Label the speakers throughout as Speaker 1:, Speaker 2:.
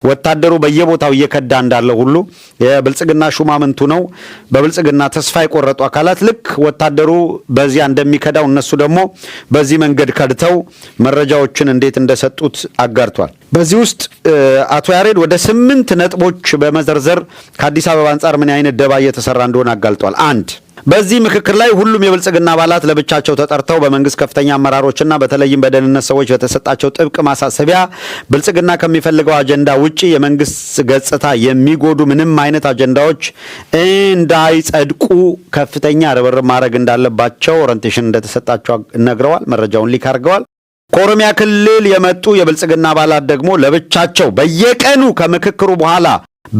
Speaker 1: ወታደሩ በየቦታው እየከዳ እንዳለ ሁሉ የብልጽግና ሹማምንቱ ነው በብልጽግና ተስፋ የቆረጡ አካላት ልክ ወታደሩ በዚያ እንደሚከዳው እነሱ ደግሞ በዚህ መንገድ ከድተው መረጃዎችን እንዴት እንደሰጡት አጋርቷል። በዚህ ውስጥ አቶ ያሬድ ወደ 8 ነጥቦች በመዘርዘር ከአዲስ አበባ አንጻር ምን አይነት ደባ እየተሰራ እንደሆነ አጋልጧል። 1፣ በዚህ ምክክር ላይ ሁሉም የብልጽግና አባላት ለብቻቸው ተጠርተው በመንግስት ከፍተኛ አመራሮችና በተለይም በደህንነት ሰዎች በተሰጣቸው ጥብቅ ማሳሰቢያ ብልጽግና ከሚፈልገው አጀንዳ ውጪ የመንግስት ገጽታ የሚጎዱ ምንም አይነት አጀንዳዎች እንዳይጸድቁ ከፍተኛ ርብርብ ማድረግ እንዳለባቸው orientation እንደተሰጣቸው ነግረዋል። መረጃውን leak አድርገዋል። ከኦሮሚያ ክልል የመጡ የብልጽግና አባላት ደግሞ ለብቻቸው በየቀኑ ከምክክሩ በኋላ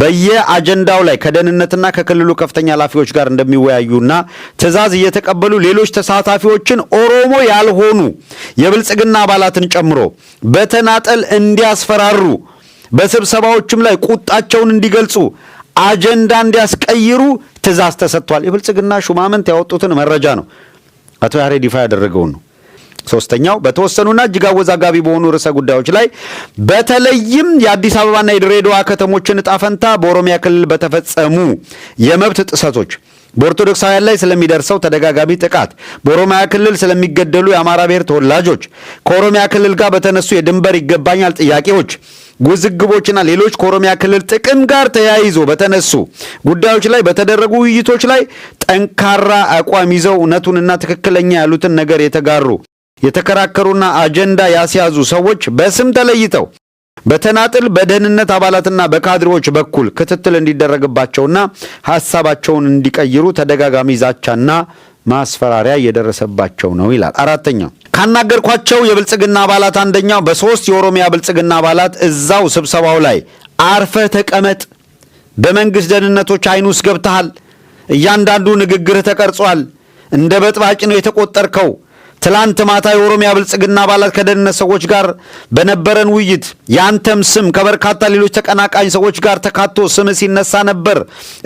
Speaker 1: በየአጀንዳው ላይ ከደህንነትና ከክልሉ ከፍተኛ ኃላፊዎች ጋር እንደሚወያዩና ትዕዛዝ እየተቀበሉ ሌሎች ተሳታፊዎችን ኦሮሞ ያልሆኑ የብልጽግና አባላትን ጨምሮ በተናጠል እንዲያስፈራሩ፣ በስብሰባዎችም ላይ ቁጣቸውን እንዲገልጹ፣ አጀንዳ እንዲያስቀይሩ ትዕዛዝ ተሰጥቷል። የብልጽግና ሹማምንት ያወጡትን መረጃ ነው አቶ ያሬድ ይፋ ያደረገውን ነው። ሶስተኛው፣ በተወሰኑና እጅግ አወዛጋቢ በሆኑ ርዕሰ ጉዳዮች ላይ በተለይም የአዲስ አበባና የድሬዳዋ ከተሞችን እጣ ፈንታ፣ በኦሮሚያ ክልል በተፈጸሙ የመብት ጥሰቶች፣ በኦርቶዶክሳውያን ላይ ስለሚደርሰው ተደጋጋሚ ጥቃት፣ በኦሮሚያ ክልል ስለሚገደሉ የአማራ ብሔር ተወላጆች፣ ከኦሮሚያ ክልል ጋር በተነሱ የድንበር ይገባኛል ጥያቄዎች፣ ውዝግቦችና ሌሎች ከኦሮሚያ ክልል ጥቅም ጋር ተያይዞ በተነሱ ጉዳዮች ላይ በተደረጉ ውይይቶች ላይ ጠንካራ አቋም ይዘው እውነቱንና ትክክለኛ ያሉትን ነገር የተጋሩ፣ የተከራከሩና አጀንዳ ያስያዙ ሰዎች በስም ተለይተው በተናጥል በደህንነት አባላትና በካድሬዎች በኩል ክትትል እንዲደረግባቸውና ሀሳባቸውን እንዲቀይሩ ተደጋጋሚ ዛቻና ማስፈራሪያ እየደረሰባቸው ነው ይላል። አራተኛው፣ ካናገርኳቸው የብልጽግና አባላት አንደኛው በሶስት የኦሮሚያ ብልጽግና አባላት እዛው ስብሰባው ላይ አርፈህ ተቀመጥ፣ በመንግስት ደህንነቶች አይን ውስጥ ገብተሃል፣ እያንዳንዱ ንግግርህ ተቀርጿል፣ እንደ በጥባጭ ነው የተቆጠርከው፣ ትላንት ማታ የኦሮሚያ ብልጽግና አባላት ከደህንነት ሰዎች ጋር በነበረን ውይይት ያንተም ስም ከበርካታ ሌሎች ተቀናቃኝ ሰዎች ጋር ተካቶ ስም ሲነሳ ነበር።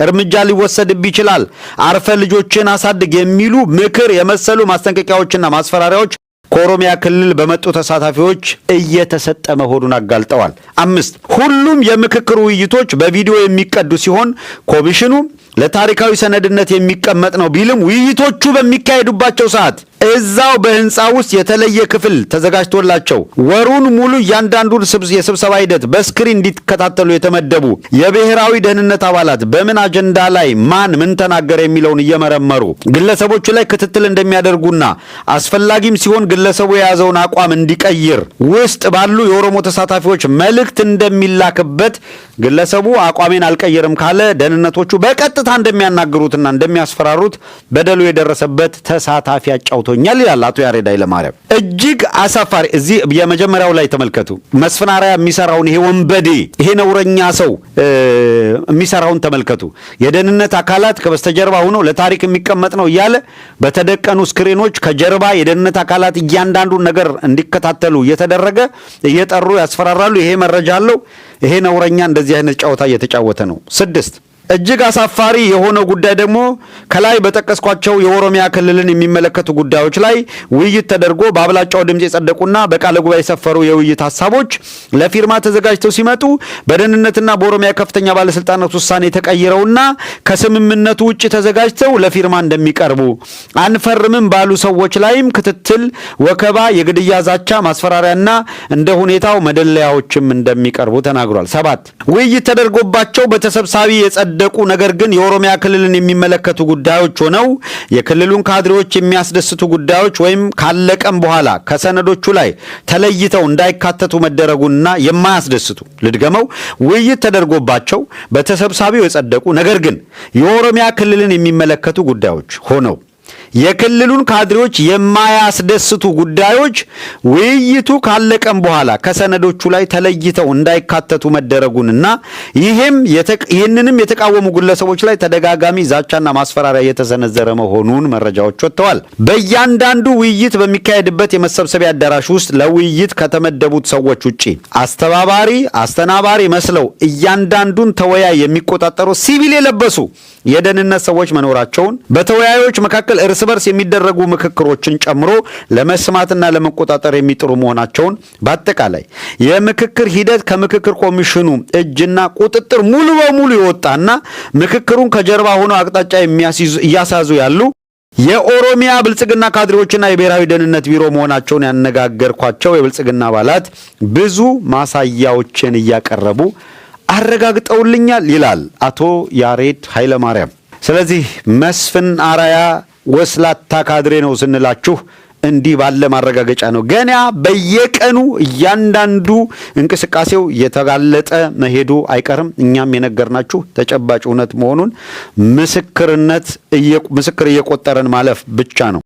Speaker 1: እርምጃ ሊወሰድብህ ይችላል። አርፈህ ልጆችህን አሳድግ የሚሉ ምክር የመሰሉ ማስጠንቀቂያዎችና ማስፈራሪያዎች ከኦሮሚያ ክልል በመጡ ተሳታፊዎች እየተሰጠ መሆኑን አጋልጠዋል። አምስት፣ ሁሉም የምክክር ውይይቶች በቪዲዮ የሚቀዱ ሲሆን ኮሚሽኑ ለታሪካዊ ሰነድነት የሚቀመጥ ነው ቢልም ውይይቶቹ በሚካሄዱባቸው ሰዓት እዛው በህንፃ ውስጥ የተለየ ክፍል ተዘጋጅቶላቸው ወሩን ሙሉ እያንዳንዱን የስብሰባ ሂደት በ screen እንዲከታተሉ የተመደቡ የብሔራዊ ደህንነት አባላት በምን አጀንዳ ላይ ማን ምን ተናገረ የሚለውን እየመረመሩ ግለሰቦቹ ላይ ክትትል እንደሚያደርጉና አስፈላጊም ሲሆን ግለሰቡ የያዘውን አቋም እንዲቀይር ውስጥ ባሉ የኦሮሞ ተሳታፊዎች መልእክት እንደሚላክበት፣ ግለሰቡ አቋሜን አልቀይርም ካለ ደህንነቶቹ በቀጥታ እንደሚያናግሩትና እንደሚያስፈራሩት በደሉ የደረሰበት ተሳታፊ አጫውቶኛል ይላል አቶ ያሬድ ኃይለማርያም። እጅግ አሳፋሪ። እዚህ የመጀመሪያው ላይ ተመልከቱ። መስፍን አርአያ የሚሰራውን፣ ይሄ ወንበዴ፣ ይሄ ነውረኛ ሰው የሚሰራውን ተመልከቱ። የደህንነት አካላት ከበስተጀርባ ሆኖ ለታሪክ የሚቀመጥ ነው እያለ በተደቀኑ screen ኦች ከጀርባ የደህንነት አካላት እያንዳንዱን ነገር እንዲከታተሉ እየተደረገ እየጠሩ ያስፈራራሉ። ይሄ መረጃ አለው። ይሄ ነውረኛ እንደዚህ አይነት ጨዋታ እየተጫወተ ነው። ስድስት፣ እጅግ አሳፋሪ የሆነው ጉዳይ ደግሞ ከላይ በጠቀስኳቸው የኦሮሚያ ክልልን የሚመለከቱ ጉዳዮች ላይ ውይይት ተደርጎ በአብላጫው ድምፅ የጸደቁና በቃለ ጉባኤ የሰፈሩ የውይይት ሀሳቦች ለፊርማ ተዘጋጅተው ሲመጡ በደህንነትና በኦሮሚያ ከፍተኛ ባለስልጣናት ውሳኔ ተቀይረውና ከስምምነቱ ውጭ ተዘጋጅተው ለፊርማ እንደሚቀርቡ፣ አንፈርምም ባሉ ሰዎች ላይም ክትትል፣ ወከባ፣ የግድያ ዛቻ፣ ማስፈራሪያና እንደ ሁኔታው መደለያዎችም እንደሚቀርቡ ተናግሯል። ሰባት፣ ውይይት ተደርጎባቸው በተሰብሳቢ የጸደቁ ነገር ግን የኦሮሚያ ክልልን የሚመለከቱ ጉዳዮች ሆነው የክልሉን ካድሬዎች የሚያስደስቱ ጉዳዮች ወይም ካለቀም በኋላ ከሰነዶቹ ላይ ተለይተው እንዳይካተቱ መደረጉንና የማያስደስቱ፣ ልድገመው፣ ውይይት ተደርጎባቸው በተሰብሳቢው የጸደቁ ነገር ግን የኦሮሚያ ክልልን የሚመለከቱ ጉዳዮች ሆነው የክልሉን ካድሬዎች የማያስደስቱ ጉዳዮች ውይይቱ ካለቀም በኋላ ከሰነዶቹ ላይ ተለይተው እንዳይካተቱ መደረጉንና ይህም ይህንንም የተቃወሙ ግለሰቦች ላይ ተደጋጋሚ ዛቻና ማስፈራሪያ እየተሰነዘረ መሆኑን መረጃዎች ወጥተዋል። በእያንዳንዱ ውይይት በሚካሄድበት የመሰብሰቢያ አዳራሽ ውስጥ ለውይይት ከተመደቡት ሰዎች ውጪ አስተባባሪ፣ አስተናባሪ መስለው እያንዳንዱን ተወያይ የሚቆጣጠሩ ሲቪል የለበሱ የደህንነት ሰዎች መኖራቸውን፣ በተወያዮች መካከል እርስ በርስ የሚደረጉ ምክክሮችን ጨምሮ ለመስማትና ለመቆጣጠር የሚጥሩ መሆናቸውን፣ በአጠቃላይ የምክክር ሂደት ከምክክር ኮሚሽኑ እጅና ቁጥጥር ሙሉ በሙሉ የወጣና ምክክሩን ከጀርባ ሆኖ አቅጣጫ እያሳዙ ያሉ የኦሮሚያ ብልጽግና ካድሬዎችና የብሔራዊ ደህንነት ቢሮ መሆናቸውን ያነጋገርኳቸው የብልጽግና አባላት ብዙ ማሳያዎችን እያቀረቡ አረጋግጠውልኛል ይላል አቶ ያሬድ ኃይለማርያም። ስለዚህ መስፍን አራያ ወስላታ ካድሬ ነው ስንላችሁ እንዲህ ባለ ማረጋገጫ ነው። ገና በየቀኑ እያንዳንዱ እንቅስቃሴው የተጋለጠ መሄዱ አይቀርም። እኛም የነገርናችሁ ተጨባጭ እውነት መሆኑን ምስክርነት ምስክር እየቆጠረን ማለፍ ብቻ ነው።